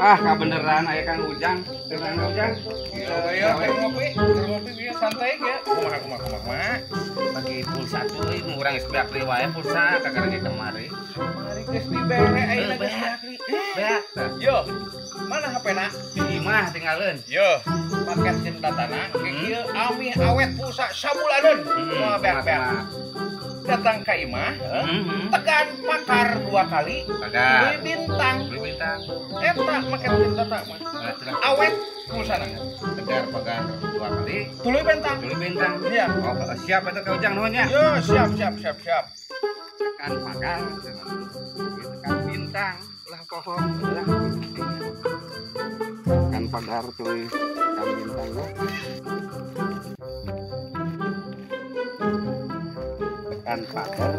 Ah, kabeneran aya Kang Ujang. Kang Ujang. Iya, ngopi, ngopi bieu santai ge. Kumaha kumaha kumaha. Bagi pulsa tuh euy, urang geus beak deui wae pulsa kakara ge kamari. Kamari geus dibere ayeuna geus beak deui. Beak. Yo. Mana HP-na? Di imah tinggalin. Yo, paket jeung datana ge kieu amih awet pulsa sabulaneun. Moal beak-beak. Datang ke imah, tekan pakar 2 kali, beli bintang, beli bintang. Eta make data mah. Awet pulsana. Tegar pagar 2 kali, tuluy bintang. Tuluy bintang. Iya. Oh, siap eta Kang Ujang nuhun nya. Yo, siap siap siap siap. Tekan pagar, tekan bintang, lah pohon, lah. Tekan pagar tuluy tekan bintang. Tekan pagar.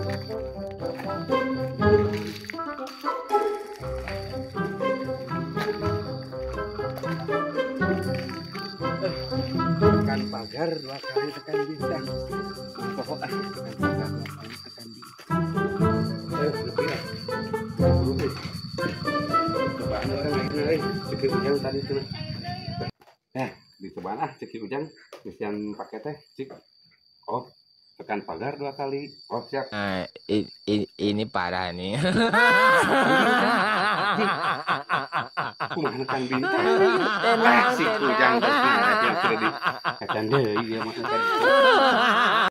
Tekan pagar 2 kali tekan bintang. Pokok ah, tekan pagar 2 kali tekan bintang. Lebih lah. Cobaan orang lain euy, ceki Ujang tadi tuh. Nah, dicobaan ah ceki Ujang ngisian pakai teh cik. Oh, tekan pagar 2 kali. Oh, siap. Nah, ini parah nih. Kumaha tekan bintang. Wah, si Ujang teh kredit. Tekan deui ieu mah.